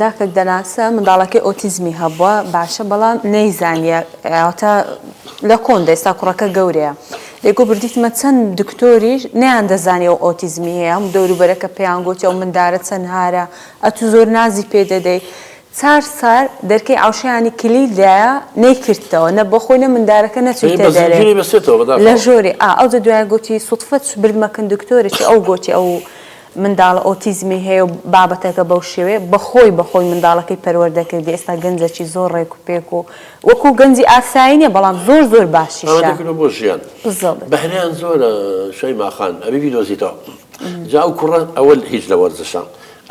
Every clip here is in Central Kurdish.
داکەک دەناسە منداڵەکەی ئۆتیزمی هەبووە باشە بەڵام نەیزانیە ئەوتا لە کۆندا ئێستا کوڕەکە گەورەیە دەیگۆ بردیتمە چەند دکتۆریش نەیان دەزانی ئەو ئۆتیزمی هەیە هەموو دەوروبەرەکە پێیان گۆتی ئەو مندارە چەند هارە ئەتوو زۆر نازی پێ دەدەی چار سار دەرکەی عەوشەیانی کلیل دایە نەیکردتەوە نە بۆخۆی نە مندارەکە ئەی نەچوویتە بە دەرێ زنجیری بەستێتەوە لە بەداخەوە. ژۆرێ ئا ئەوجە دوایە گۆتی سوتفە چ بردمە کن دکتۆرێکی ئەو گۆتی ئەو منداڵە ئۆتیزمی هەیە و بابەتەکە بەو شێوەیە بەخۆی بەخۆی منداڵەکەی پەروەردە کردی ئێستا گەنجەکی زۆر ڕێک و پێک و وەکو گەنجی ئاسایی نیە بەڵام زۆر زۆر باشیشە. ئامادە کردوە بۆ ژیان. بالضبط. بەهرەیان زۆرە شەیما خان ئەبێ بیدۆزیتەوە جا ئەو کوڕە ئەوە هیچ لە وەرزشە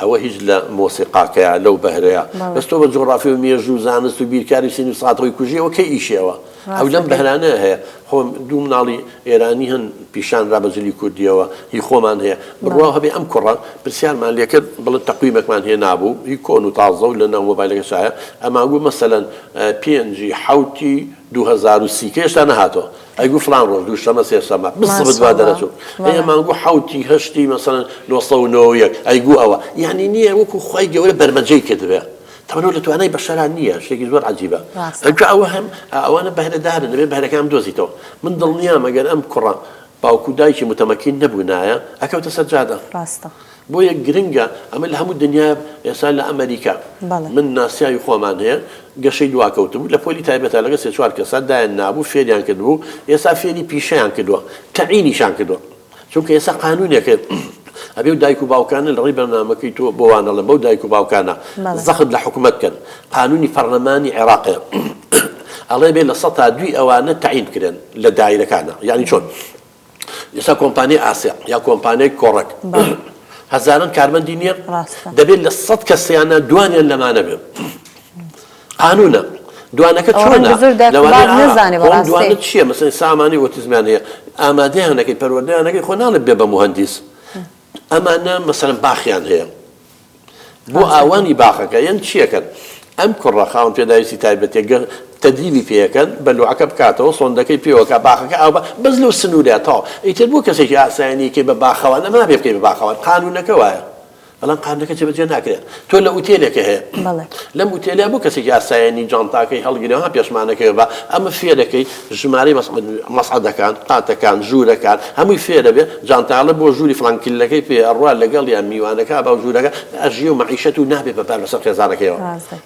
ئەوە هیچ لە مۆسیقاکەیە لەو بەهرەیە بەس تۆ بە جوغرافی و مێژوو و زانست و بیرکاری و سینی ساتەوەی کوژی ئەوە کەی ئیشی ئەوە ئەو لەم بەهرانەیە هەیە خۆ دوو مناڵی ئێرانی هەن پیشان را بە جلی کوردیەوە هی خۆمان هەیە بڕواو هەبێ ئەم کوڕە پرسیارمان لێکرد بڵێ تەقویمێکمان هێنابوو هی کۆن و تازە و لە ناو مۆبایلەکە شایە ئەمانگوو مەسەلەن پێنجی حەوتی 2030 کە هێشتا نەهاتەوە ئەیگوو فڵان ڕۆژ دوو شەمە سێ شەمە بزبت وا دەرەچوو ئەی ئەمانگوو حەوتی هەشتی مەسەلەن 991 ئەیگوو ئەوە یانی نییە وەکوو خوای گەورە بەرمەجەی کردبێ تەبعەن ئەوە لە توانای بەشەرا نییە شتێکی زۆر عەجیبە ئەجا ئەوە هەم ئەوانە بەهرەدارن دەبێت بەهرەکان بدۆزیتەوە من دڵنیام ئەگەر ئەم کوڕە باوک و دایکی متەمەکین نەبوونایە ئەکەوتە سەر جادە ڕاستە بۆیە گرنگە ئەمە لە هەموو دنیا ئێستا لە ئەمریکا من ناسیاوی خۆمان هەیە گەشەی دواکەوتبوو لە پۆلی تایبەتە لەگە سێ چوار کەسە دایان نابوو فێریان کردبوو ئێستا فێری پیشەیان کردووە تەعینیشان کردووە چونکە ئێستا قانونێکە ئەبێ و دایک و باوکانە لە ڕێی بەرنامەکەی تۆ بۆ وان ئەڵێم بەو دایک و باوکانە زەخت لە حکومەت بکەن قانونی پەڕلەمانی عێراقێ ئەڵێ بێ لە سەتا دووی ئەوانە تەعین بکرێن لە دایرەکانە یعنی چۆن ئێستا کۆمپانیای ئاسیا یا کۆمپانیای کۆڕەک هەزاران کارمەندی نییە دەبێت لە سەد کەسیانە دوانیان لەمانە بێن قانونە دوانەکە چۆنە لەوانەیە خۆم دوانە چییە مەسەلەن سامانی ئۆتیزمیان هەیە ئامادەیان نەکەی پەروەردەیان نەکەی خۆ ناڵێ بێ بە موهەندیس ئەمانە مەسەلەن باخیان هەیە بۆ ئاوانی باخەکە یەن چیەکەن ئەم کوڕە خاوەن پێداویستی تایبەتێ گە تەدریبی پێەکەن بەلوعەکە بکاتەوە سۆندەکەی پێوەکە باخەکە ئاو بە بەس لەو سنوورە تەواو ئیتر بۆ کەسێکی ئاسایانی کەی بە باخەوان ئەمە نابێ بکەی بە باخەوان قانونەکە وایە بەڵام قانونەکە جێبەجێ ناکرێت تۆ لە ئوتێلێکە هەیە لەم ئوتێلە بۆ کەسێکی ئاسایانی جانتاکەی هەڵگرێ ها پێشمانەکەی بە ئەمە فێرەکەی ژمارەی مەسعەدەکان قاتەکان ژوورەکان هەمووی فێرە بێ جانتاڵە بۆ ژووری فڵان کلەکەی پێ ئەڕوا لەگەڵ یان میوانەکە با ژوورەکە ئەژیە و مەعیشەت و نابێ بە بار بەسەر خێزانەکەیەوە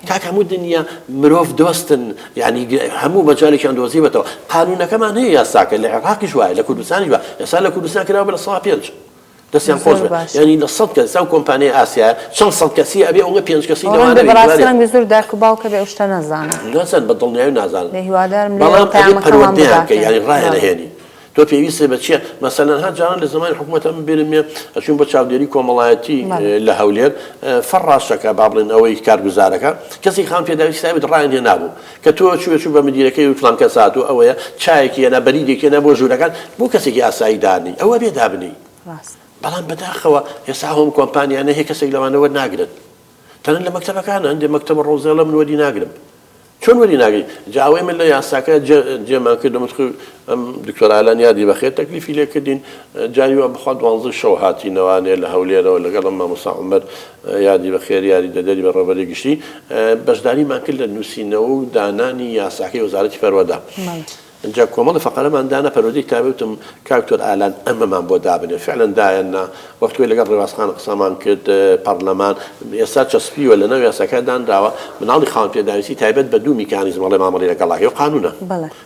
کاک هەموو دنیا مرۆڤ دۆستن یعنی هەموو مەجالێکیان دۆزیوەتەوە قانونەکەمان هەیە یاساکە لە عێراقیش وایە لە کوردستانیش وایە ئێستا لە کوردستان کراوە بە 5% دەستیان خۆش بێت یانی لە سەد کەس ئەو کۆمپانیای ئاسیا چەند سەد کەسی ئەبێ ئەوە پێنج کەسی لەوانە بێ بەڕاستی ڕەنگە زۆر دایک و باوکە بێ ئەو شتە نەزانن نازان بە دڵنیایی نازانن هیوادارم بەڵام ئەبێ پەروەردەیان بکەی یانی ڕایان ئەهێنی تۆ پێویستە بە چیە مەسەلەن ها جاران لە زمانی حکوومەتە من بیرم یە ئەچوین بۆ چاودێری کۆمەڵایەتی لە هەولێر فەڕاشەکە با بڵێن ئەوەی کارگوزارەکە کەسی خان پێداویستی تایبەت ڕایان هێنابوو کە تۆ چووە چوو بە مدیرەکەی و فلان کەس هاتوو ئەوەیە چایەکی هێنا بەریدێکی هێنا بۆ ژوورەکان بۆ کەسێکی ئاسایی دانێی ئەوە بێ دابنێی بەڵام بەداخەوە ئێستا هۆم کۆمپانیانە هەیە کەسێک لەوانە وەرناگرن تەنانەت لە مەکتەبەکانە هەندێک مەکتەبە ڕۆزێڵە من وەری ناگرم چۆن وەری ناگری جا ئەوەی من لە یاساکە جێمان کردم ئەم دکتۆر ئالان یادی بەخێر تەکلیفی لێ کردین جاری وا بخوا دوانزەی شەو هاتینەوانێ لە هەولێرەوە لەگەڵ ئەم مامۆستا عومەر یادی بەخێر یاریدەدەری بەڕێوەبەری گشتی بەشداریمان کرد لە نووسینەوە و دانانی یاساکەی وەزارەتی پەروەردە. ئینجا کۆمەڵی فەقەرەمان دانا پەروەردەی تایبەت وتم کاک دکتۆر ئالان ئەمەمان بۆ دابنێ فعلا دایاننا وەختی لەگەڵ ڕێواز خان قسەمان کرد پەڕلەمان ئێستا چەسپیوە لەناو یاساکە دانراوە مناڵی خاوەن پێداویستی تایبەت بە دوو میکانیزم ئەڵێ مامەڵەی لەگەڵا هەیە و قانونە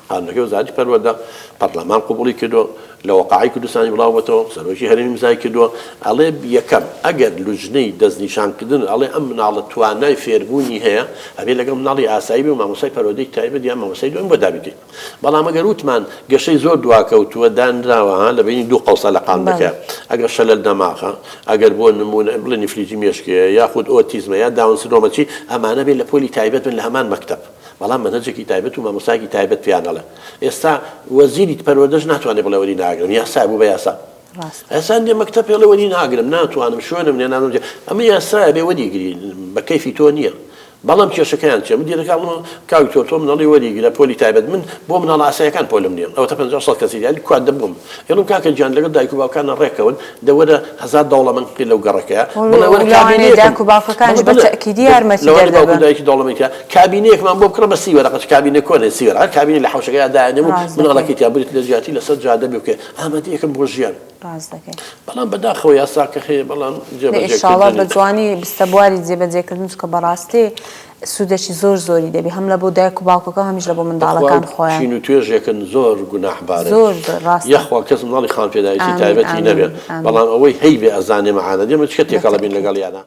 قانونەکەی وەزارەتی پەروەردە پەڕلەمان قبوڵی کردووە لە وەقاعی کوردستانی بڵاو بۆتەوە سەرۆکی هەرێمی ئیمزای کردووە ئەڵێ یەکەم ئەگەر لوجنەی دەستنیشانکردن ئەڵێ ئەم مناڵە توانای فێربوونی هەیە ئەبێ لەگەڵ مناڵی ئاسایی بێ و مامۆستای پەروەردەی تایبەت یان مامۆستای دووەم بۆ دابین کەین بەڵام ئەگەر وتمان گەشەی زۆر دواکەوتووە دانراوە ها لە بەینی دوو قەوسە لە قانونەکە ئەگەر شەلەل دەماغە ئەگەر بۆ نموونە بڵێ ئیفلیجی مێشکەیە یاخود ئۆتیزمە یا داون سندرۆمە چی ئەمانە بێ لە پۆلی تایبەت بن لە هەمان مەکتەب بەڵام مەنهەجێکی تایبەت و مامۆستایەکی تایبەت پێیان ئەڵێ ئێستا وەزیری پەروەردەش ناتوانێت بڵێ وەری ناگرم یاسا بوو بە یاسا ئێستا هەندێ مەکتەب پێڵێ وەری ناگرم ناتوانم شوێنم نیە نازانم چیە ئەمە یاسایە بێ وەری گری بە کەیفی تۆ نییە. بەڵام کێشەکەیان چیە؟ من دیرەکە ئەڵێم کاک دکتۆر تۆ مناڵی وەریگرە پۆلی تایبەت من بۆ مناڵە ئاسایەکان پۆلم نیە ئەوەتە 50 سەد کەسی یانی کوا دەبووم ئەڵێم کاکە گیان لەگەڵ دایک و باوکانە ڕێکەون دە وەرە هەزار دەوڵەمەند بکەی لەو گەڕەکەیە بڵێ وەرە لەوانەیە کابینەیەکم دایک و باوکەکانیش بەڵێ بە بەڵێ تەئکیدی دە یارمەتی لەوانەیە باوک و دەردەبن. دایکی دەوڵەمەندی تیا کابینەیەکمان بۆ بکڕە بە سی وەرەقە چ کابینە کۆنێ سی وەرەقە کابینە لە حەوشەکەیا دایانێم و ڕاست دەکەی. مناڵەکەی تیا بریت لە جیاتی لەسەر جادە بێ بکەی ئامادەیەکم بۆ ژیان. ڕاست دەکەی. بەڵام بەداخەوە یاساکە هەیە بەڵام دە ئیشاڵا جێبەجێکردنی. بە جوانی بستە بواری جێبەجێکردن چونکە بەڕاستی سوودێکی زۆر زۆری دەبی هەم لە بۆ دایک و باوکەکە هەمیش لە بۆ بەخوا منداڵەکان خۆیان. چین و توێژێکن زۆر گوناحبارن زۆر زۆر ڕاستە. یەخوا کەس مناڵی خاوەن پێداویستی ئامین تایبەتی ئامین نەبێ ئامین. بەڵام ئەوەی هەیبێ ئەزانێ مەعانە دێمە چکە بە تێکەڵەبین تەئکید. لەگەڵیانا.